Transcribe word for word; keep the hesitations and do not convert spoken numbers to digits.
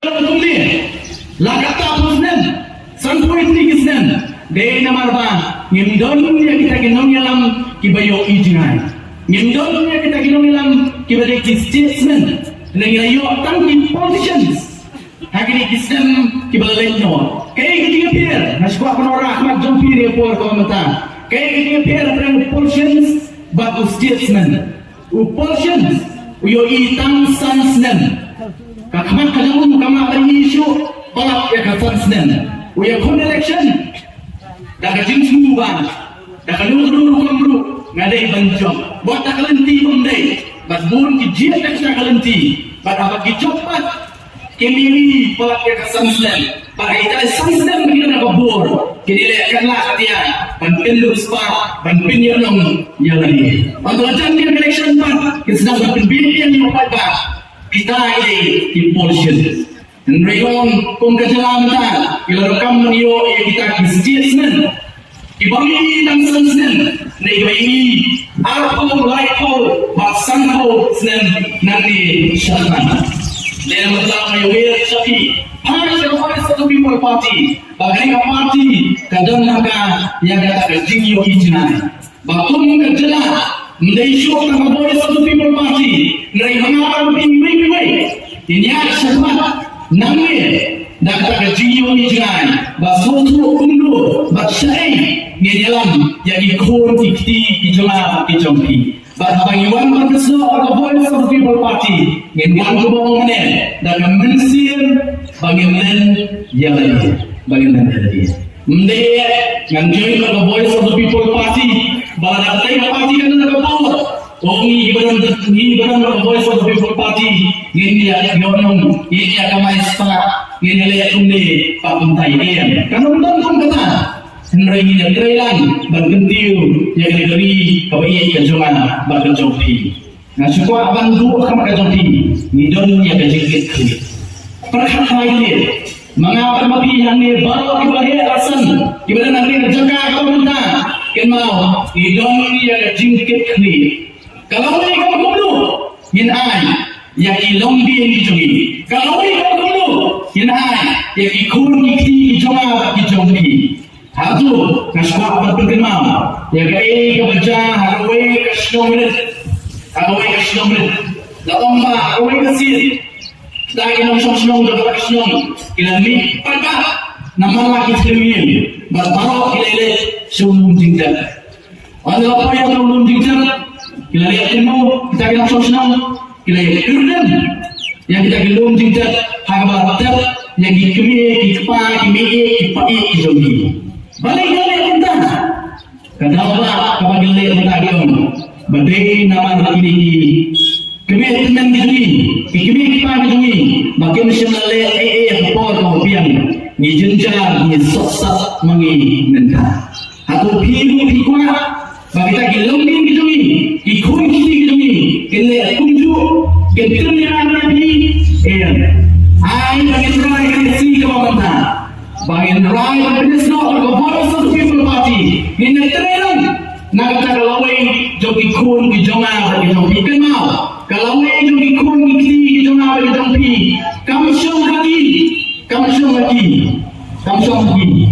Kumne la katta phew snem, sanphew ïa ki snem, dei namar ba ngim don ïa kita ki nongïalam kiba ïohi jngai. Ngim don ïa kita ki nongïalam kiba dei ki statesmen. Ngi la ïoh tang ki politicians ha kine ki snem kiba la leit noh. Kaei ka jingïapher? Nga sngewbha ban ong ha khmat jong phi ha kane ka por kaba mynta. Kaei ka jingïapher hapdeng u politicians bad u statesman? U politicians u ïohi tang san snem. Ka khmat ka jong u kam lah ban ïohi shuh palat ïa ka san snem. U ïakhun election da ka jingsngew ba da kano kano rukom ruh nga dei ban jop. Wat da ka lynti bym dei, bad bun ki jied da ka lynti, bad haba ki jop pat, kim ïohi palat ïa ka san snem. Bad ïa ka san snem ki don ha ka bor, ki dei leh kan la ka dia ban pynlut spah, ban pynïaid long ïa lade. Haba la jan ïa ka election pat, ki sdang ban pynbieit ïa u paidbah. Kita ki dei ki politicians. Hynrei kum ka jylla mynta, ki la ruh kam ban ïoh ïa kita ki statesmen kiba ïohi tang san snem, ne kiba ïohi arphew, laiphew bad sanphew snem nangne shakhmat. Dei namar kata nga ïawer sha phi, ha ka Voice of the People Party, ba kane ka party ka don ha ka ïa kata ka jingïohi jngai. Ba kum ka jylla, ym dei shuh tang ka Voice of the People Party, hynrei ma nga bad phi kiwei kiwei, ngin ïaid shakhmat nangne da kata ka jingïohi jngai, ba sngewthuh kumno bad shaei ngin ïalam ïa ki khun ki kti ki jong nga bad ki jong phi. Bad haba ngi wan ban pynsnoh ka Voice of the People Party, ngin wan kumba ong mynne da ka mynsiem ba ngin len ïa lade, ba ngin len ïa lade. Ym dei ngan join bad ka Voice of the People Party ba lada katei ka party ka don ha ka bor, ong ngi ba don, ngi ba don bad ka Voice of the People Party ngin ïa ïoh nong, ngin ïa kamai spah, ngin ïa leh kumne bad kumtai. Em, kan ym don kum kata. Hynrei ngin ïa trei lang ban kyntiew ïa ka ri kaba ïeit ka jong nga bad ka jong phi. Nga shu kwah ban buh ha khmat ka jong phi, ngi don ïa ka jingkitkhlieh. Pyrkhat ha ïa, ma nga bad ma phi hangne baroh kiba heh la san, kiba don hangne ha jaka kaba mynta, kynmaw, ngi don ïa ka jingkitkhlieh. Ka lawei kaba kumno ngin ai ïa ki longdien ki jong ngi? Ka lawei kaba kumno ngin ai ïa ki khun ki kti ki jong nga bad ki jong phi? Hato nga sngewbha ban pynkynmaw ïa kaei kaba jia ha kawei ka shnong rit, ha kawei ka shnong rit. La ong ba ha kawei ka sien, kita ki nongshong shnong jong kata ka shnong ki la mih paidbah namar la ki thlem ïing, bad baroh ki la leit sha u lum jingtep. Haba la poi ïa u lum jingtep, ki la leit kumno kita ki nongshong shnong? Ki la ïa kyrdem ïa kita ki lum jingtep ha kaba tep ïa ki kmie ki kpa, ki meiieit ki paid ki jong ki. Balei ki la leh kumta? Ka daw ba kaba ki la leh kumta ki ong ba dei namar kine ki kmie tymmen ki jong ngi, ki kmie ki kpa ki jong ngi, ba kim shym la leh ei ei ha ka por kaba biang, ngi jynjar, ngi sohsat ma ngi mynta. Hato phi ruh phi kwah ba kita ki longdien ki jong ngi, ki khun ki kti ki jong ngi, kin leh kumjuh, kin tyrwa ïa phi? Em. Ai ba ngin rai ha ka sngi kaba mynta, ba ngin rai ban pynsnoh ka Voice of the People Party. Ngin ïa trei lang na kata ka lawei jong ki khun ki jong nga bad ki jong phi. Kynmaw, ka lawei jong ki khun ki kti ki jong nga bad ki jong phi kam shong ha ki, kam shong ha ki, kam shong ha ki.